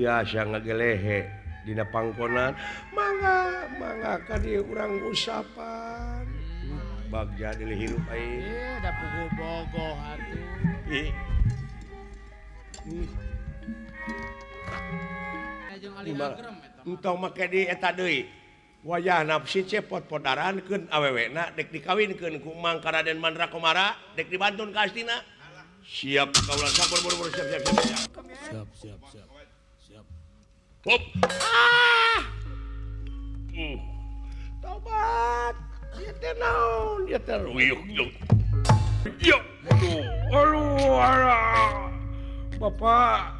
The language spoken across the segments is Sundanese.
Biasa ngagelehe dina pangkonan mangga mangga ka dieu urang usapan bagja deuleu hirup aing da puguh bogoh atuh entong make di eta deui wayah nafsi cepot podarankeun awewena dek dikawinkeun ku Mang ka Raden Mandra Komara dek dibantun ka Astina siap kaula sabar buru-buru siap siap siap siap siap siap siap hop ah tobat ieu teh naon ieu teh ruyuk yuk yuk aduh aduh alah bapak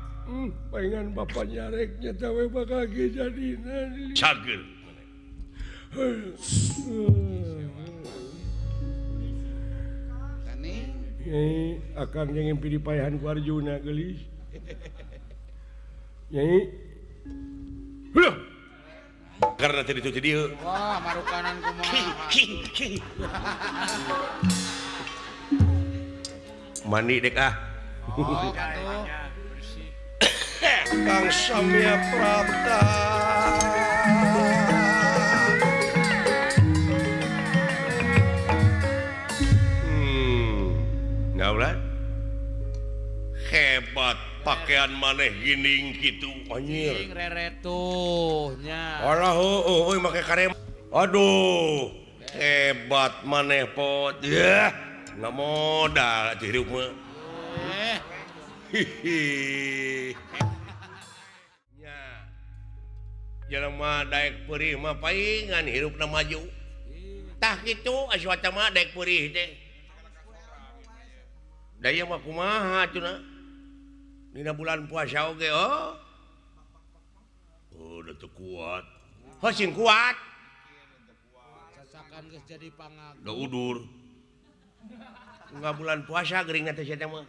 pengen bapak nyareknya tawe bakal jadina cager Nyai akang yang ngimpi dipayahan ku Arjuna geulis Nyai Heuh karena tadi itu dieu wah marukanan kumaha mandi dek ah oh atuh Kang Samya Prapta Naulah hebat pakaian maneh gining kitu anjir reretuh nya alah heueuh euy make karem aduh hebat maneh pot yeuh ngamodal atuh hirup mah hihi nya jelema daek peurih mah paingan hirupna maju tah kitu Aswata mah daek peurih teh da ieu mah kumaha cenah dina bulan puasa oge oh oh da teu kuat heuh sing kuat sasakan geus jadi pangag da udur unggal bulan puasa geuringna teh sia teh mah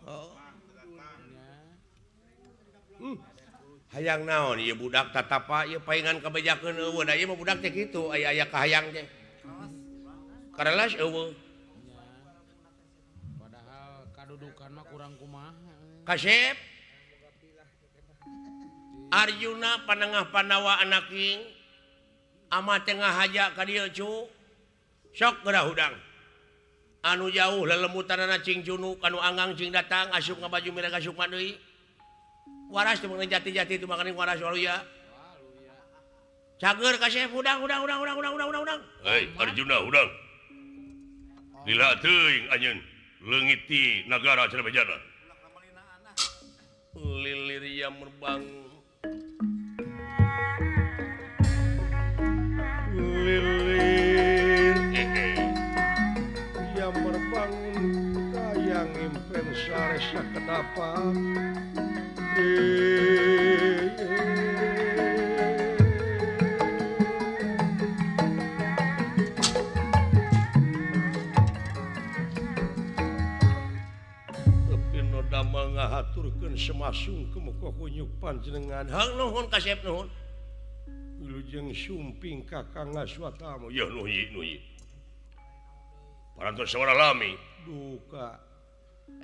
oh hayang naon ieu budak tatapa ieu paingan kabejakeun eueuh da ieu mah budak teh kitu aya-aya kahayang teh karelas eueuh padahal kadudukan mah kurang kumaha kasep Arjuna panengah Pandawa anaking ama tengah haja ka dieu cu sok geura hudang anu jauh lelemutanana cing junuk anu anggang cing datang asup ngabaju mirag asup deui waras teu meunang jati-jati teu makaning waras waluya cager kasep hudang hudang hudang hudang hudang hudang hudang hei Arjuna hudang lila teuing anjeun leungit ti nagara cenah bejana lilir yang merbang lilir yang merbangun kayang impen saresa kedapa damel ngahaturkeun semasung kemuka kunyuk panjenengan hang nuhun kasep nuhun wilujeng sumping kakang Aswatama yeuh nuhi nuhi parantos sabaraha lami duka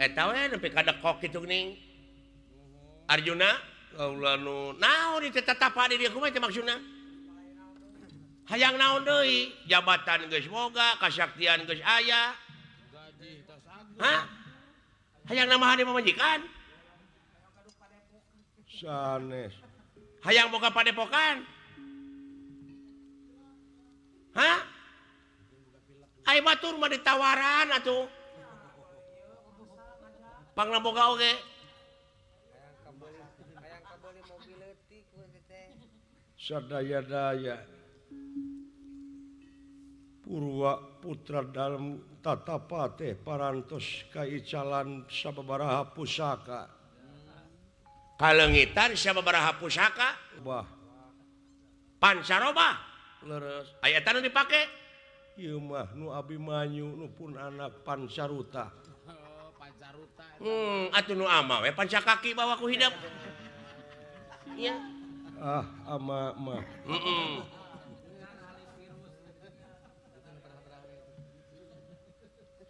eta we nepi ka dekok kitu geuning Arjuna kaula nu naon ieu tatapa di dieu kumaha teh maksudna hayang naon deui jabatan geus boga kasaktian geus aya hah hayang namahan di pamajikan sanes hayang boga padepokan hah ai batur mah ditawaran atuh pangna boga oge sadaya-daya Purwa putra dalam tatapa teh parantos kaicalan sababaraha pusaka kalengitan sababaraha pusaka bah pancarobah leres aya eta nu dipake ieu mah nu Abimanyu nu pun anak Pancaruta oh Pancaruta atuh nu ama we pancakaki bawa ku hidep nya ah ama mah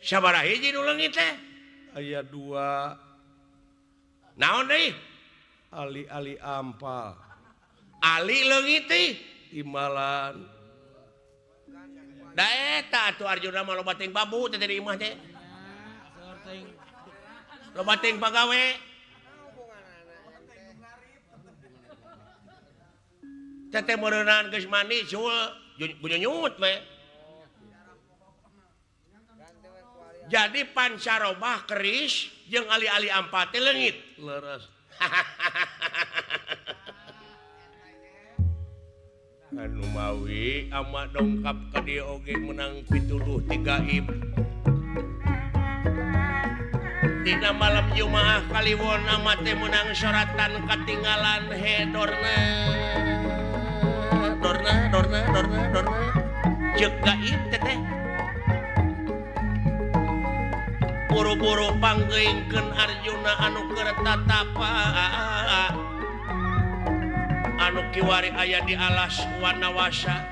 sabaraha hiji nu leungit teh aya dua naon deui Ali-ali ampal Ali leungit teh timbalan da eta atuh Arjuna mah loba teuing babu teh di imah teh loba teuing pagawe teteh meureunan geus mandi sul gunyunyut we. Jadi pancarobah keris jeung ali-ali ampat teh leungit leres. Anu mawi ama dongkap ka dieu oge menang pituduh tiga gaib. Dina malam Jumaah Kaliwon ama teh menang soratan katinggalan he dorna. Dorna dorna dorna dorna ceuk gaib teteh. Buru-buru panggeingkeun Arjuna anu keur tatapa anu kiwari aya di alas Wanawasa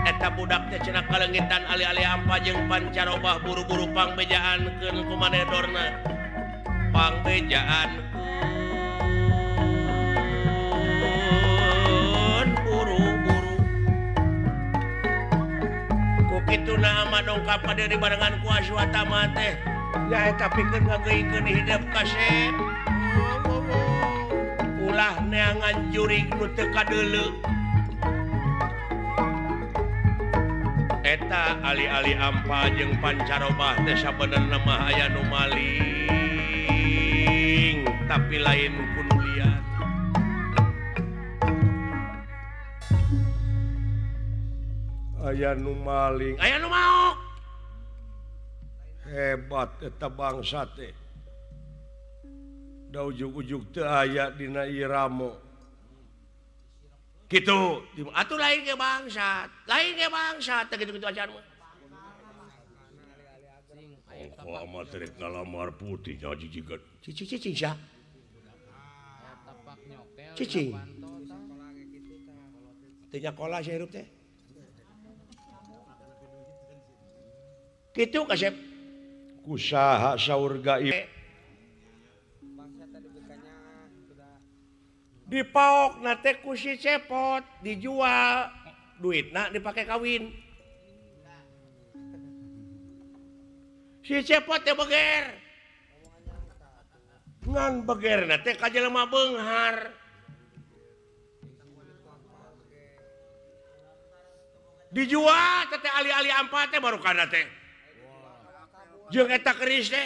eta budak teh cenah kaleungitan ali-ali ampa jeung pancarobah buru-buru pangbejaankeun ku maneh dorna pangbejaankeun buru-buru ku kituna ama dongkap ka diri barengan ku Aswatama teh nyaeta pikeun ngageuingkeun hidep kasep ulah neangan jurig nu teu kadeuleu eta ali-ali ampa jeung pancarobah teh sabenerna mah aya nu maling tapi lain ku nu liat aya nu maling aya nu maok hebat eta bangsa teh da ujug-ujug teu aya dina ieu ramo kitu atuh lain ge bangsat lain ge bangsat teh kitu-kitu acan mah ongko amat rek ngalamar putih nya jijigeun cicing cicing sia cicing teu nyakola sia hirup teh kitu kasep kusaha saur gaib dipaok na teh ku si Cepot dijual duitna dipake kawin si Cepot teh beger ngan begerna teh ka jelema beunghar dijual teh ali-ali ampa teh baru kana teh jeung eta keris teh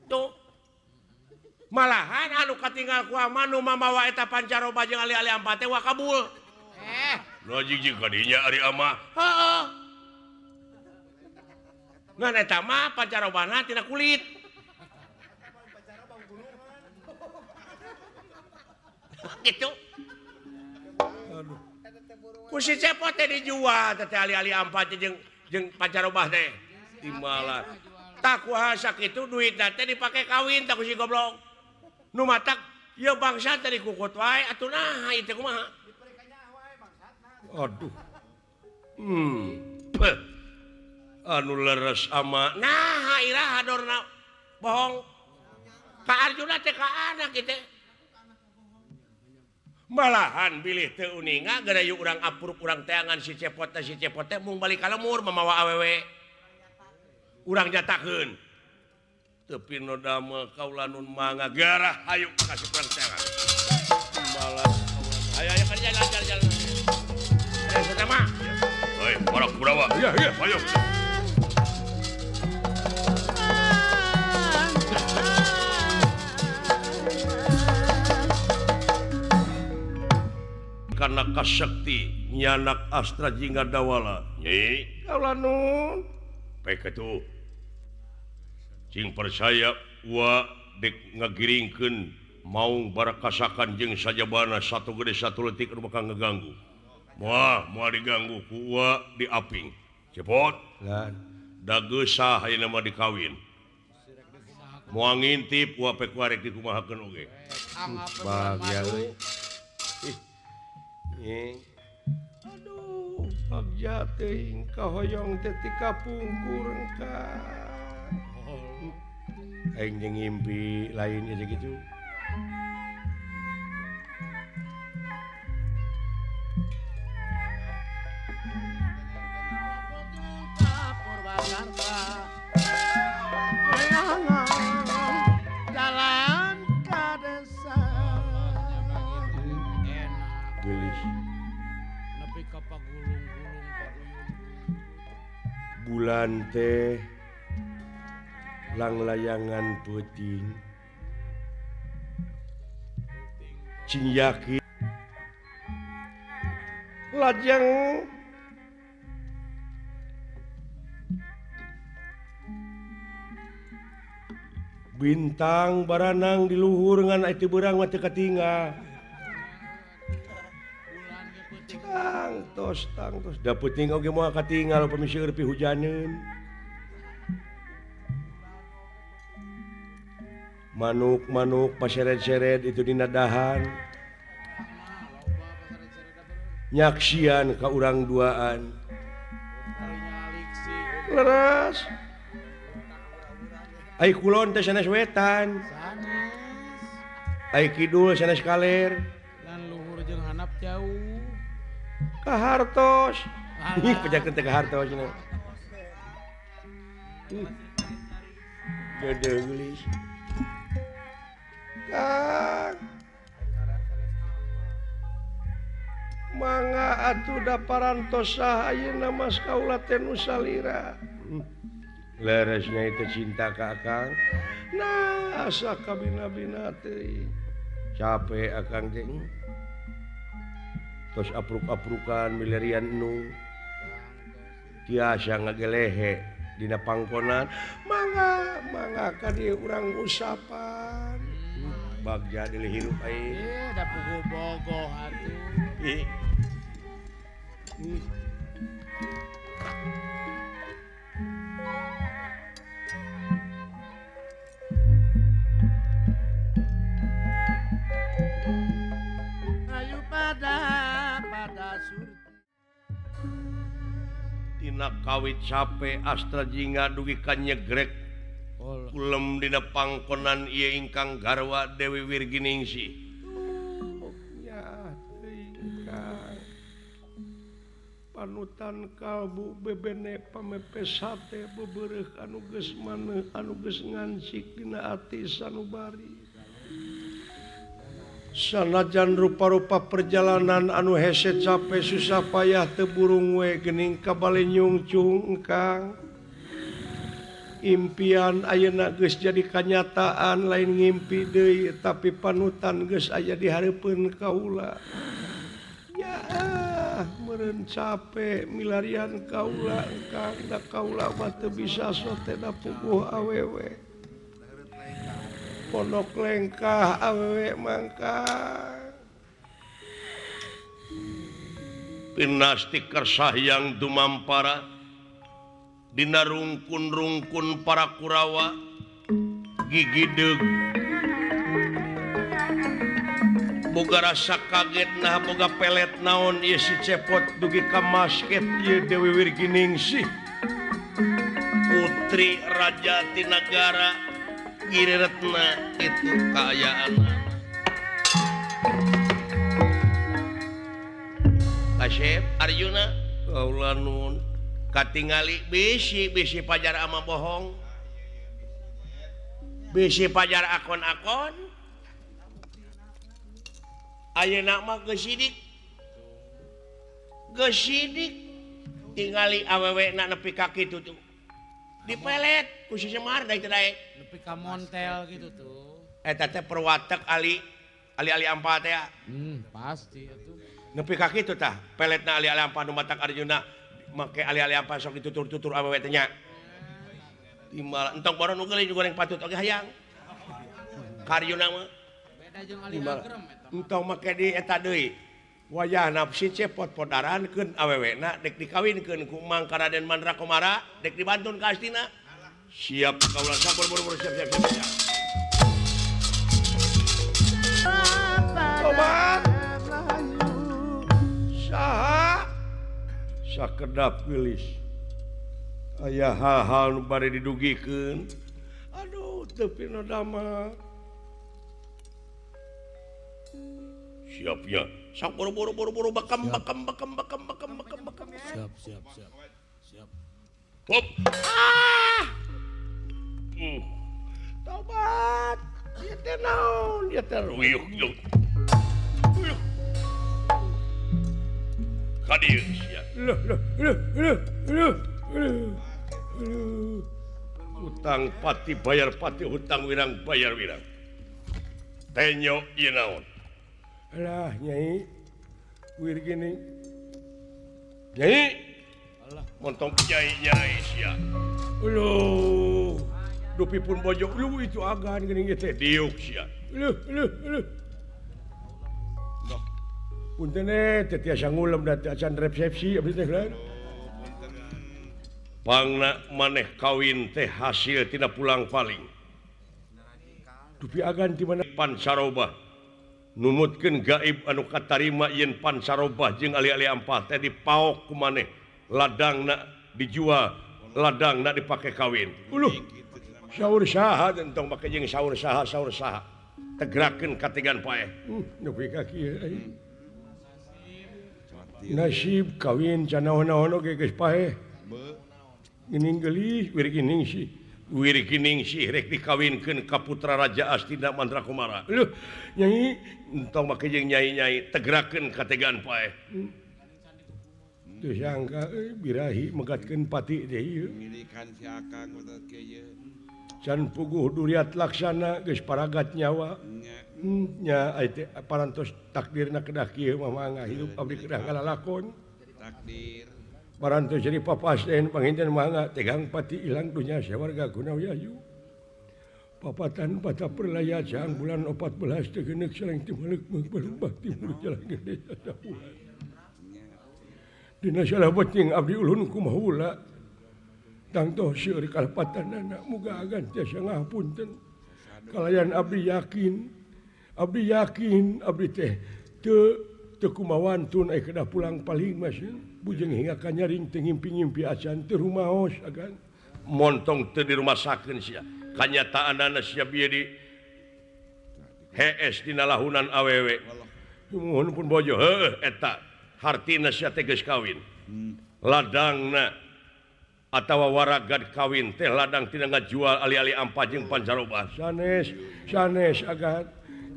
tuh malahan anu katinggal ku ama nu mamawa eta pancaroba jeung ali-ali ampa teh wakabul nu jig-jig ka dinya ari ama heeh ngan eta mah pancarobana tina kulit kitu aduh ku si Cepot teh dijual teh ali-ali ampa teh jeung pancarobah teh timbalan tak kuaha sakitu duitna teh dipake kawin tak ku si goblok nu matak ieu bangsa teh dikukut wae atuh naha ieu teh kumaha aduh anu leres ama naha iraha dorna bohong ka Arjuna teh ka anak ieu teh malahan bilih teu uninga gerayu urang apuruk urang teangan si Cepot teh mung balik ka lemur mamawa awewe urang nyatakeun teu pino damel kaula nun mangga garah hayu kasih urang teangan malas ayo ayo jalan jalan jalan ayo sama hoi para Kurawa iya iya ayo karena kasekti nyanak astra jingga dawala nyi kaula nun pek atuh cing percaya wa dek ngagiringkeun maung barakasakan jeung sajabana satu gede satu letik nu bakal ngeganggu moal moal diganggu ku wa diaping Cepot lan da geusah ayeuna mah dikawin moal ngintip wa pek warek dikumahakeun oge bagya euy. Aduh bagja teuing kahoyong teh ti kapungkur engka. Aing jeung ngimpi lain aja gitu. Jalan ka desa. Enak. Geulis. Nepi ka pagulung-gulung paguyung. Bulan teh langlayangan peuting. Cing yakin lajeng bintang baranang di luhur ngan teu beurang mah teu katinggal. Tangtos tangtos da peuting oge moal katinggal upami seueur pihujaneun. Manuk-manuk paseret-seret itu dina dahan. Nyaksian ka urang duaan. Leres. Ai kulon teh sanes wetan. Sanes. Ai kidul sanes kaler. Lan luhur jeung handap jauh. Ka hartos. Ih, pejakeun teh ka hartos cenah. Gede geulis. Kang. Mangga atuh da parantos saha ayeuna mas kaula teh nu salira. Leresnya itu cinta ka akang. Nah, asa kabina-bina teh. Capek akang teh. Tos apruk-aprukan milarian nu. Tiasa ngagelehe dina pangkonan. Mangga, mangga ka dieu urang usapan. Bagja deui hirup aing. Da puguh bogoh atuh. Ih. Ayu pada surti. Tina kawit cape astra jingga dugi ka nyegrek. Kulem dina pangkonan ieu ingkang garwa Dewi Wirginingsih. Ya teuing panutan kalbu bebene pamepes hate bebereuh anu geus maneuh anu geus ngancik dina ati sanubari. Sanajan rupa-rupa perjalanan anu hese cape susah payah teu burung we geuning kabale nyungcung Kang. Impian ayeuna geus jadi kanyataan lain ngimpi deui tapi panutan geus aya di hareupeun kaula. Ya meureun cape milarian kaula Kang da kaula mah teu bisa sote da puguh awewe. Pondok lengkah awewe mangka. Pinasti kersahyang dumampara dina rungkun-rungkun para Kurawa gigideug boga rasa kaget nah boga pelet naon ieu si Cepot dugi ka masket ieu Dewi Wirginingsih putri raja Tinagara Giriretna itu kaayaan. Kasep Arjuna kaula nun katingali bisi-bisi pajar ama bohong. Bisi pajar akon-akon. Ayeuna mah geus sidik. Geus sidik tingali awewena nepi ka kitu tuh. Dipelet ku si Semar da teu daek. Nepi ka montel gitu tuh. Eta teh perwatek ali ali-ali ampa teh. Pasti atuh. Nepi ka kitu tah, peletna ali-ali ampa nu matak Arjuna make ali-ali ampa sok ditutur-tutur awewe teh nya. Timbal entong boron nu geulis goreng patut oge hayang. Ka Arjuna mah beda jeung ali agrem eta. Entong make di eta deui. Wayahna si Cepot podarankeun awewena dek dikawinkeun ku Mang Raden Mandrakumara dek dibantun ka Astina. Siap kaula sabar buru-buru siap siap siap. Tobat. Saha sakedap geulis. Aya hal-hal nu bade didugikeun. Aduh Teu pinodama. Siap ya. Sok buru-buru buru-buru bekam bekam bekam bekam bekam bekam bekam. Siap siap siap. Siap. Hop. Ah. Tobat. Ieu teh naon? Ieu teh ruyuk yuk. Ruyuk. Ka dieu sia. Loh loh loh loh loh. Hutang pati bayar pati, hutang wirang bayar wirang. Tenyo ieu naon? Alah nyai, wir gini. Nyai. Alah, montong nyai nyai sia. Loh, dupi pun bojok lu itu agan geuning teh diuk sia. Loh loh loh. Punten teh tiasa ngulem da teh acan resepsi abdi teh lain. Pangna maneh kawin teh hasil tina pulang paling. Dupi agan di mana Pansarobah. Numutkeun gaib anu katarima yen Pansarobah jeung ali-ali ampah teh dipaok ku maneh. Ladangna dijual, ladangna dipake kawin. Uluh. Saur saha entong make jeung saur saha saur saha. Tegrakeun katigan paeh. Nepi ka kieu euy. Nasib kawin can naon-naon oge geus paeh. Geuning geulis wir gining sih. Wir gining sih rek dikawinkeun ka putra Raja Astina Mandrakumara. Loh, nyai entong make jeung nyai-nyai tegrakeun kategaan paeh. Teu sangka euy birahi megatkeun pati teh ieu. Milikan si Akang teh ieu. Can puguh duriat laksana geus paragat nyawa. Nya ai teh parantos takdirna kedah kieu mah mangga hirup abdi kedah ngalalakon. Takdir. Parantos jadi papasten panginten mangga tegang pati ilang dunya sawarga gunawiayu. Papatan pata perlaya jang bulan 14 teu geuneuk saleng timalek meung bakti mulut jalan gede sabulan. Dina salah penting abdi ulun kumaha tangtoh seueur kalepatanana muga agan tiasa ngapunten. Kalayan abdi yakin abdi teh teu teu kumawantun ai kedah pulang paling mas. Bujeng hingga kanyaring teu ngimpi-ngimpi acan teu rumaos agan. Montong teu dirumasakeun sia. Kanyataanana sia bieu di hees dina lahunan awewe. Nuhun pun bojo heueuh eta hartina sia teh geus kawin. Ladangna atawa waragad kawin teh ladang tina ngajual ali-ali ampah jeung Pansarobah. Sanes sanes agan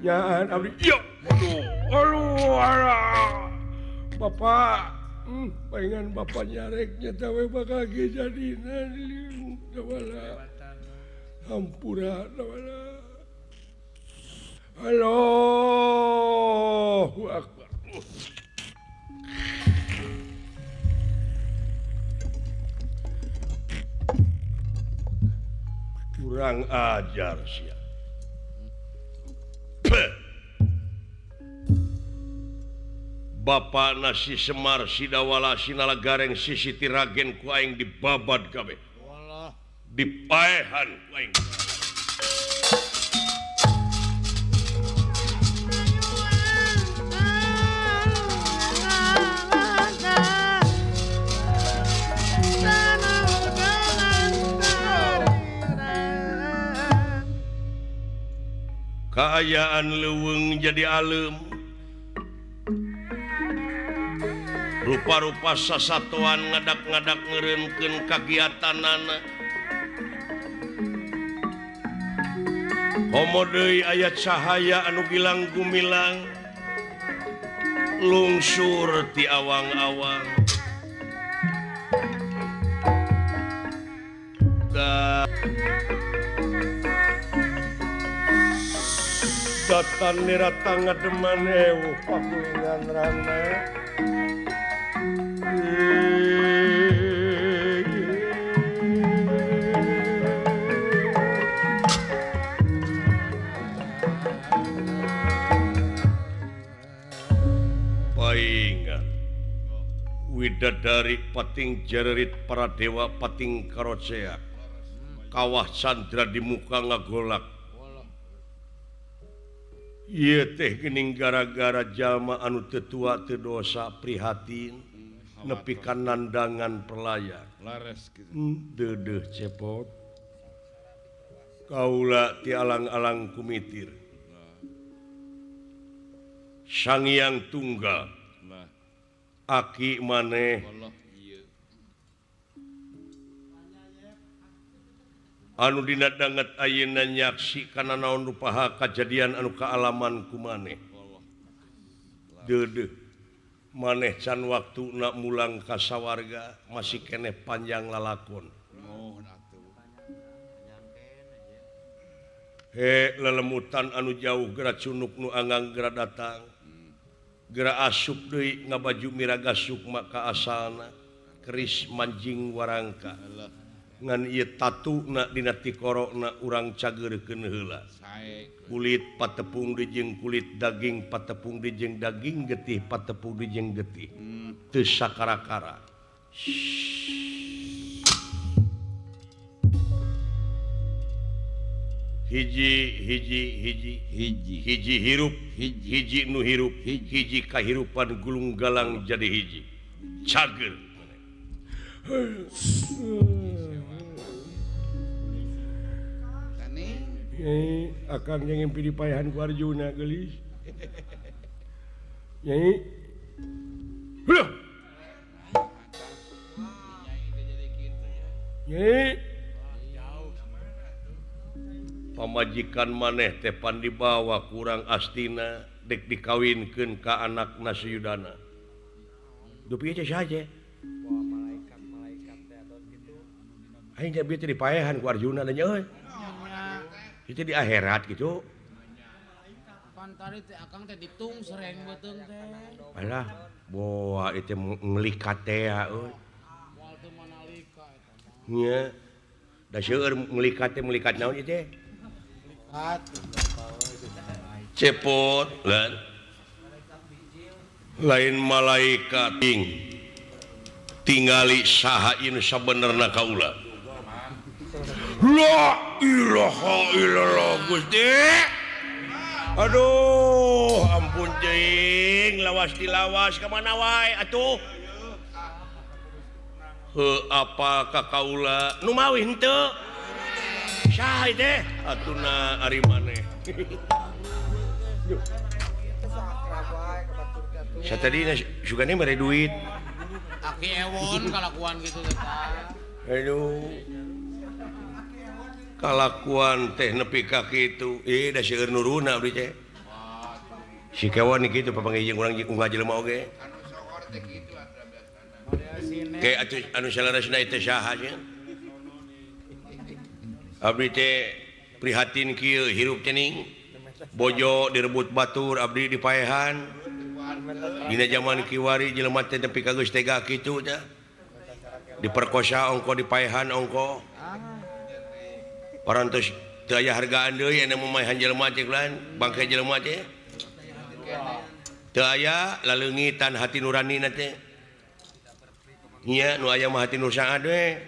nyaan abdi. Yo aduh aduh alah. Bapak palingan bapak nyareknya tawe bakal ge jadina wala hampura wala. Allahu akbar. Kurang ajar sia. Bapak nasi Semar Sidawala Sinala Gareng Sisiti Ragen ku aing dibabad kabeh. Dipaehan ku aing. Kaayaan leuweung jadi alem. Rupa-rupa sasatoan ngadak-ngadak ngeureunkeun kagiatanana. Komo deui aya cahaya anu gilang gumilang lungsur ti awang-awang. Datan nirata ngademan ewuh pakulingan rana. Paingan widadari pating jererit para dewa pating karocea kawah candra di muka ngagolak. Ieu teh geuning gara-gara jalma anu teu tua teu dosa prihatin nepi ka nandangan perlaya. Lares kitu. Deudeuh cepot. Kaula ti alang-alang kumitir. Sangiang tunggal. Aki maneh. Anu dina danget ayeuna nyaksi kana naon rupaha kajadian anu kaalaman ku maneh. Deudeuh maneh can waktuna mulang ka sawarga masih keneh panjang lalakon. He lelemutan anu jauh geura cunuk nu anggang geura datang. Geura asup deui ngabaju miraga sukma ka asalna keris manjing warangka. Ngan ieu tatuna dina tikorokna urang cageurkeun heula. Kulit patepung deui jeung kulit, daging patepung deui jeung daging, getih patepung deui jeung getih. Teu sakara-kara. Hiji hiji hiji hiji hiji hirup hiji nu hirup hiji kahirupan gulung galang jadi hiji cager. Nyai akang yang ngimpi dipayahan ku Arjuna geulis. Nyai. Heuh. Nyai. Pamajikan maneh teh pan dibawa kurang astina dek dikawinkeun ka anakna Suyudana. Dupi teh saja. Aing teh bieu teh dipaehan ku Arjuna nya euy. Itu di akhirat gitu. Pan tadi teh akang teh ditung sereng beuteung teh. Alah, boa itu ngelikat teh euy. Moal teu manalika eta mah. Nya. Da seueur ngelikat teh ngelikat naon ieu teh? Cepot lan. Lain malaikat ting tingali saha ieu sabenerna kaula. La ilaha illallah Gusti. Aduh, ampun cing, lawas dilawas ka mana wae atuh. Heuh apa ka kaula nu mawi henteu? Saha teh? Atuna ari maneh. Satadina sugane mere duit. Aki ewon kalakuan gitu teh. Aduh. Kalakuan teh nepi ka kitu. Ih da seueur nuruna abdi teh. Si kewon kitu papanggih jeung urang unggal jelema oge. Anu sohor teh kitu atuh biasana. Ke atuh anu salaresna teh saha nya? Abdi teh prihatin kieu hirup teh ning. Bojo direbut batur abdi dipaehan. Dina zaman kiwari jelema teh nepi ka geus tega kitu teh. Diperkosa ongko dipaehan ongko. Parantos teu aya hargaan deui anu mamaehan jelema teh lan bangke jelema teh. Teu aya laleungitan hati nurani na teh. Nya nu aya mah hati nur saat we.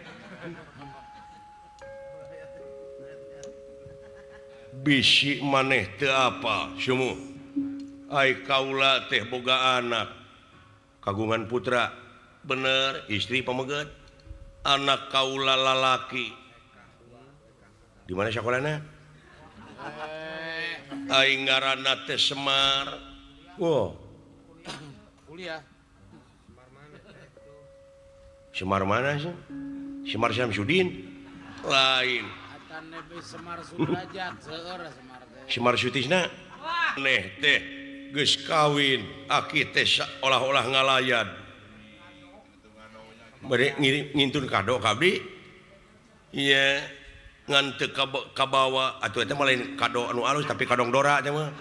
Bisi maneh teu apa sumuh. Ai kaula teh boga anak kagungan putra bener istri pameget anak kaula lalaki. Di mana sakolana? Aing ngaranna teh Semar. Wow. Kuliah. Semar mana sih? Semar Syamsuddin? Lain. Semar Sudrajat, seueur Semar teh. Semar Sutisna? Neh teh geus kawin, aki teh olah-olah ngalayan. Bade ngintun kado ka abdi? Iya, ngan teu kabawa atuh eta mah lain kado anu alus tapi kadong dora teh mah.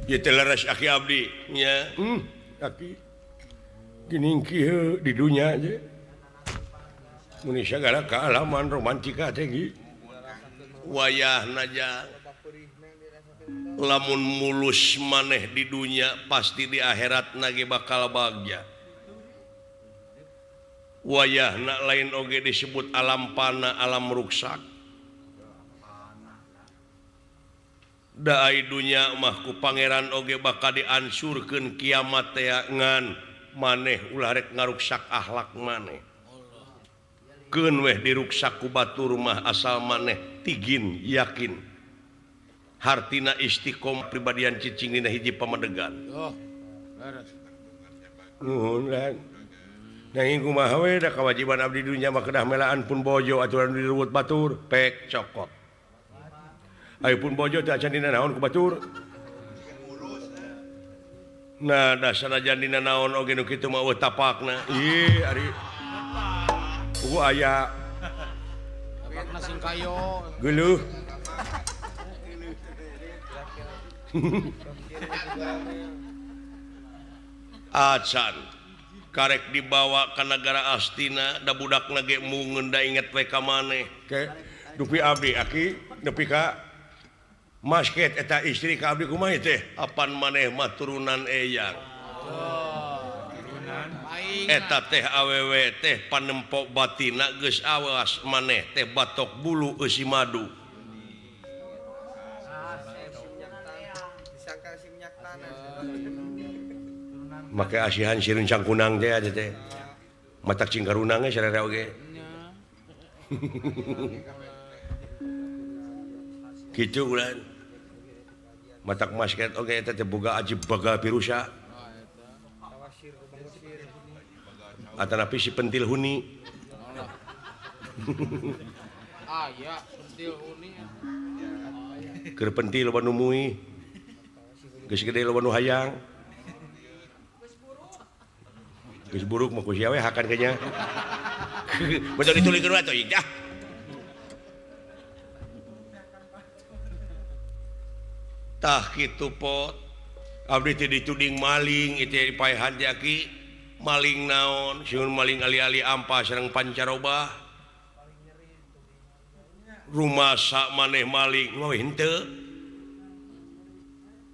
Ieu teh leres aki abdi nya. Aki geuning kieu di dunya je. Mun sagala kaalaman romantika teh gi. Wayahna jang. Lamun mulus maneh di dunya pasti di akhirat nage bakal bagja. Wayahna lain oge disebut alam pana alam ruksak. Da ai dunya mah ku pangeran oge bakal diansurkeun kiamat teh ngan Maneh ulah rek ngaruksak akhlak maneh. Keun weh diruksak ku batur mah asal maneh tigin yakin. Hartina istiqomah pribadian cicing dina hiji pamadegan. Oh, leres. Nuhun lan. Nanging kumaha we da kawajiban abdi dunya mah kedah melaan pun bojo aturan diruwut batur pek cokot. Ayo pun bojo teh acan dina naon ku batur. Nah dasar aja dina naon oge nu kitu mah eueuh tapakna. Ih ari eueuh aya tapakna sing kayo. Geuleuh. Acan karek dibawa ka nagara Astina da budakna ge mungeun da inget we ka maneh. Ke dupi abdi aki nepi ka masket eta istri ka abdi kumaha teh? Apan maneh mah turunan eyang. Turunan eta teh awewe teh panempok batina geus awas maneh teh batok bulu eusi madu. Make asihan sireun cangkunang teh aja teh. Matak cingkarunang ge sararea oge. Kitu ulan. Matak masket oge eta teh boga ajib baga pirusa. Atanapi si pentil huni. Ah ya, pentil huni. Keur pentil loba nu muih. Geus gede loba nu hayang. Geus buruk mah ku sia we hakan kayaknya. Betul ditulikeun we atuh ih. Tah kitu pot. Abdi teh dituding maling ieu teh dipaehan teh aki. Maling naon? Sieun maling ali-ali ampas sareng pancaroba. Rumasa maneh maling mah henteu.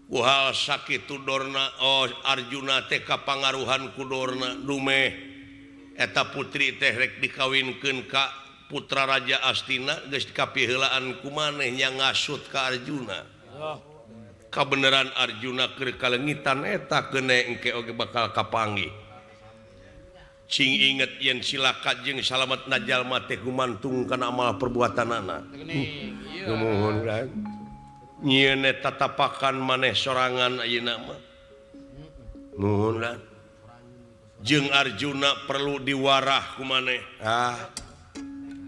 Wah sakitu Dorna oh Arjuna teh kapangaruhan ku Dorna dumeh eta putri teh rek dikawinkeun ka putra Raja Astina geus kapiheulaan ku maneh nya ngasut ka Arjuna. Kabeneran Arjuna keur kalengitan eta keune engke oge bakal kapanggih. Cing inget yen silaka jeung salamet jalma teh gumantung kana amal perbuatanana. Nuhun kan. Nyieun eta tatapakan maneh sorangan ayeuna mah. Nuhun lan. Jeung Arjuna perlu diwarah ku maneh. Ah.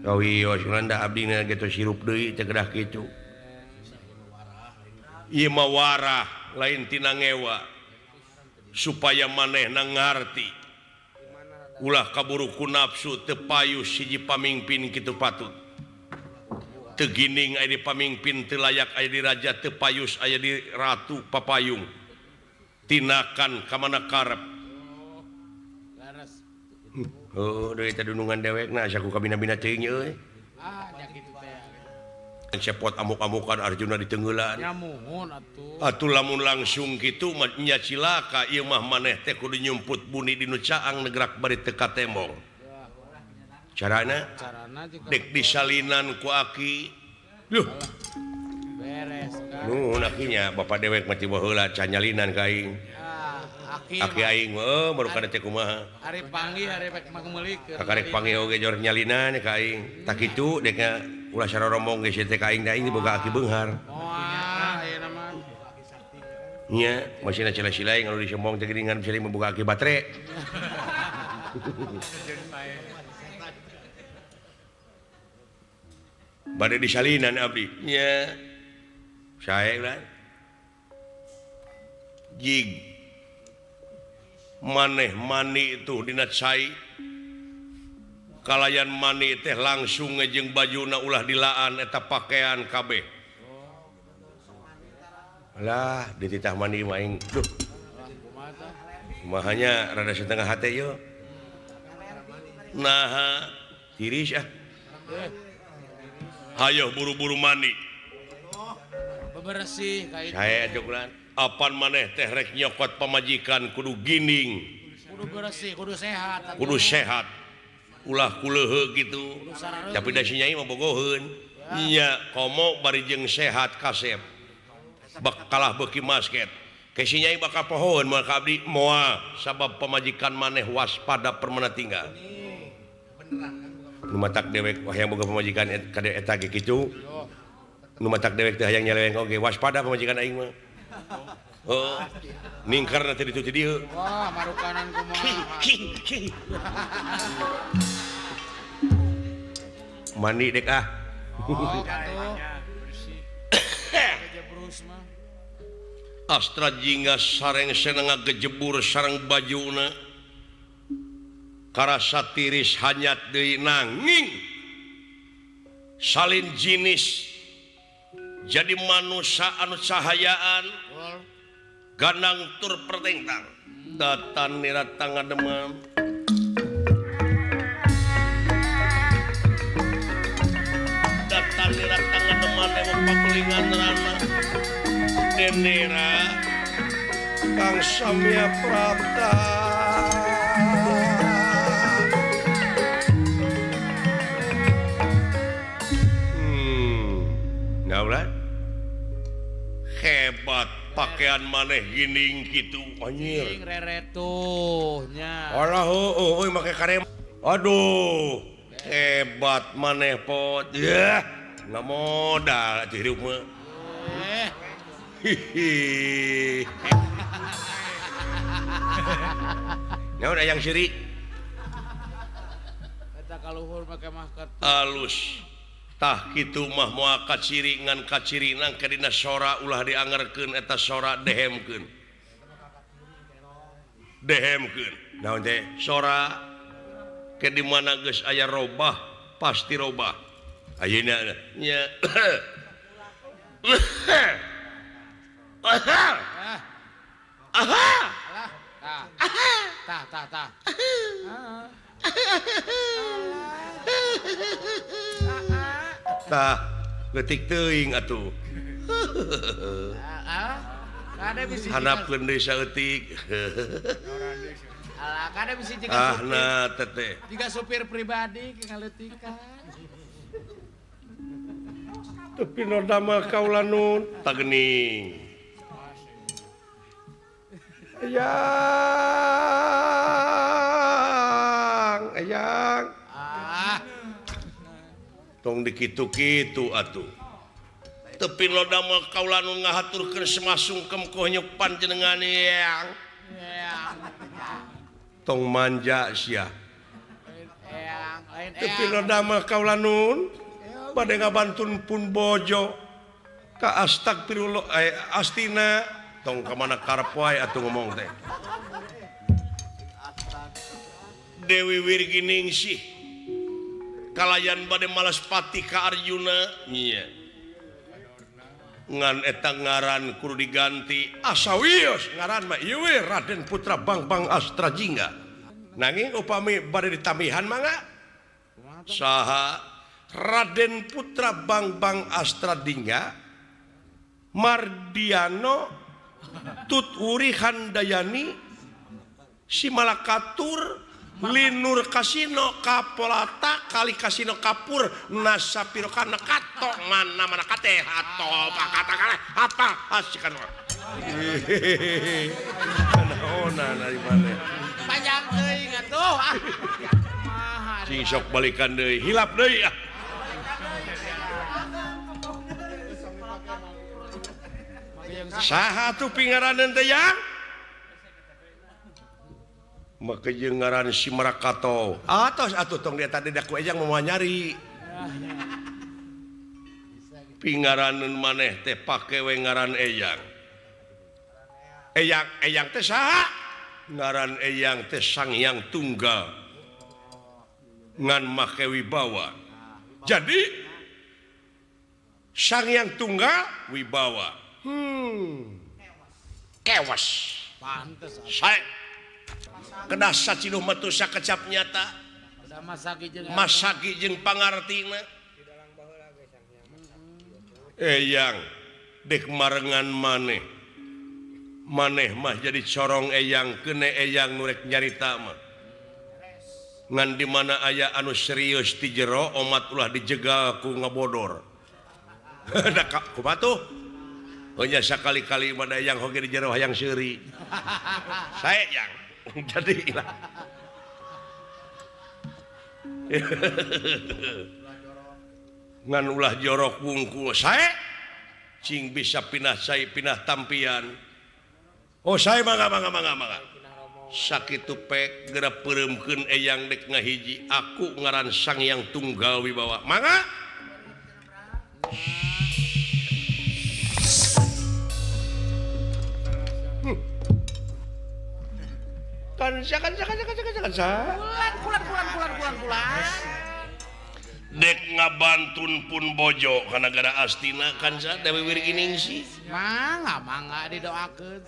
Kawios da abdi na geus sirup deui teh kedah kitu. Ieu mah warah lain tina ngewa. Supaya manehna ngarti. Ulah kaburu ku nafsu teu payus hiji pamingpin kitu patut. Teu gining aya di pamingpin teu layak aya di raja teu payus aya di ratu papayung. Tinakan ka mana karep. Oh, deui teh dunungan dewekna asa ku kabina-bina teuing euy. Ah, nya kitu teh. Cepot amuk-amukan Arjuna ditenggelan. Nya muhun atuh. Atuh lamun langsung kitu mah nya cilaka ieu mah maneh teh kudu nyumput buni di nu caang negrak bari teu katembong. Carana? Dek disalinan ku aki. Duh. Beres kan. Nuhun akinya bapak dewek mah ti baheula can nyalinan ka aing. Aki, aki aing mah baru kada teh kumaha. Ari panggih ari rek mangmeulikeun. Kakarek panggih oge jor nyalinan ka aing. Tah kitu dekna ulah saroromong geus teh ka aing da aing boga aki beunghar. Moal ayeuna mah. Nya, masihna cila-silai anu disembong teh geuningan bisa boga aki batre. Bade disalinan abdi. Nya. Sae lah. Jig. Maneh mani itu dina cai. Kalayan mani teh langsung ngejeng bajuna ulah dilaan eta pakaian kabeh. Lah dititah mani mah aing. Duh. Mahanya rada setengah hate yo. Naha tiris ah. Hayoh buru-buru mani. Bebersih ka itu. Sae atuh. Apan maneh teh rek nyokot pamajikan kudu gining. Kudu bersih, kudu sehat. Kudu sehat. Ulah kuleuheu kitu. Tapi da si nyai mah bogoheun. Nya komo bari jeung sehat kasep. Bak kalah beuki masket. Ke si Nyai bakal pohoeun moal ka abdi moal sabab pamajikan maneh waspada permana tinggal. Nu matak dewek hayang boga pamajikan kade eta ge kitu. Nu matak dewek teh hayang nyeleweng oge waspada pamajikan aing mah. Heuh. Ningkarna teh ditu ti dieu. Wah, marukanan kumaha. Mandi dek ah. Oh, atuh. Bersih. Gejebrus mah. Astra Jingga sareng seneng ngagejebur sareng bajuna. Karasa tiris hanyat deui nanging salin jinis jadi manusia anu cahayaan ganang tur pertengtang datan nira tangan demam datan nira tangan demam emang pakelingan rana denera Kang Samya Prapta. Naulah hebat pakaian maneh gining gitu anjir reretuh nya. Alah heueuh euy make karem. Aduh, hebat maneh pot. Yah, nggak modal atuh hirup mah. Hihi. Naon aya yang siri? Eta kaluhur make masker. Alus. Tah kitu mah moal kaciri ngan kaciri nang kadina sora ulah diangerkeun eta sora dehemkeun. Dehemkeun. Naon teh? Sora ke di mana geus aya robah pasti robah. Ayeuna nya. Aha. Tah tah tah. Tah leutik teuing atuh. Handapkeun deui saeutik. Alah, kada bisi jiga ah, supir. Nah, teteh. Jiga supir pribadi ke ngaleutikan. Tepi nu damel kaula nun tagening. Eyang, eyang. Ah. Tong dikitu-kitu atuh. Tepi nu damel kaula nun ngahaturkeun semasungkem konyuk panjenengan eyang. Eyang. Tong manja sia. Eyang, lain eyang. Tepi nu damel kaula nun bade ngabantun pun bojo ka astagfirullah astina tong ka mana karep wae atuh ngomong teh. Dewi Wirginingsih kalayan bade malas pati ka Arjuna nya. Ngan eta ngaran kudu diganti asa wios ngaran mah ieu we Raden Putra Bangbang Astra Jingga. Nanging upami bade ditambihan mangga saha Raden Putra Bangbang Astra Jingga Mardiano Tuturi Handayani Simalakatur Linur Kasino Kapolata Kali Kasino Kapur Nasapiro kana kato mana mana kate ato pakata kale apa asikan naonan ari maneh panjang teuing atuh ah cing sok balikan deui hilap deui ah saha tuh pingaraneun teh yang make jeung ngaran si Marakato atos atuh tong dia tadi daku ejang moal nyari pingaraneun maneh teh pake we ngaran eyang eyang eyang teh saha ngaran eyang teh Sang Hyang Tunggal ngan make wibawa jadi Sang Hyang Tunggal wibawa kewas pantes sae kedah saciduh metu sakecap nyata masagi jeung pangartina eyang dek marengan maneh maneh mah jadi corong eyang kene eyang nu rek nyarita mah ngan di mana aya anu serius ti jero omat ulah dijegal ku ngabodor da kumaha tuh Hanya sakali-kali mana yang hoge di jero hayang seuri. Sae yang jadi lah. Ngan ulah jorok wungkul sae cing bisa pinah sae pinah tampian. Oh sae mangga mangga mangga mangga. Sakitu pek geura peureumkeun eyang dek ngahiji aku ngaran Sang Hyang Tunggal Wibawa. Mangga. Kansa kansa kansa kansa kansa kansa. Kulan kulan kulan kulan kulan kulan. Dek ngabantun pun bojo kana gara Astina kansa Dewi Wirginingsih. Mangga mangga didoakeun.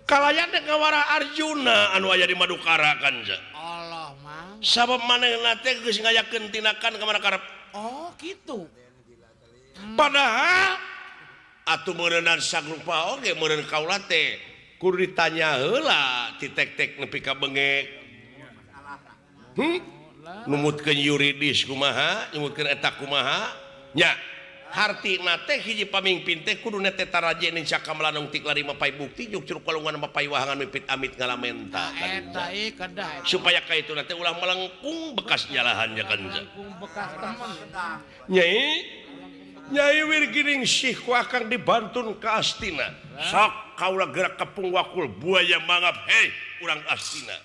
Kalayan dek ngawara Arjuna anu aya di Madukara kansa. Allah mang. Sabab manehna teh geus ngayakeun tindakan ka mana karep. Oh kitu. Padahal atuh meureunnan sagrupa oge meureun kaula teh. Kudu ditanya heula ti tek-tek nepi ka bengek. Numutkeun yuridis kumaha, numutkeun eta kumaha? Nya, hartina teh hiji pamingpin teh kudu nete taraje ning sakamelanong tik lari mapai bukti juk curug kalungan mapai wahangan mipit amit ngalamenta. Eta ieu kedah. Supaya ka itu teh ulah melengkung bekas nyalahannya kan. Melengkung bekas temen. Nyai Nyai Wirginingsih ku akang dibantun ka Astina. Sok kaula gerak kepung wakul buaya mangap hei urang Astina.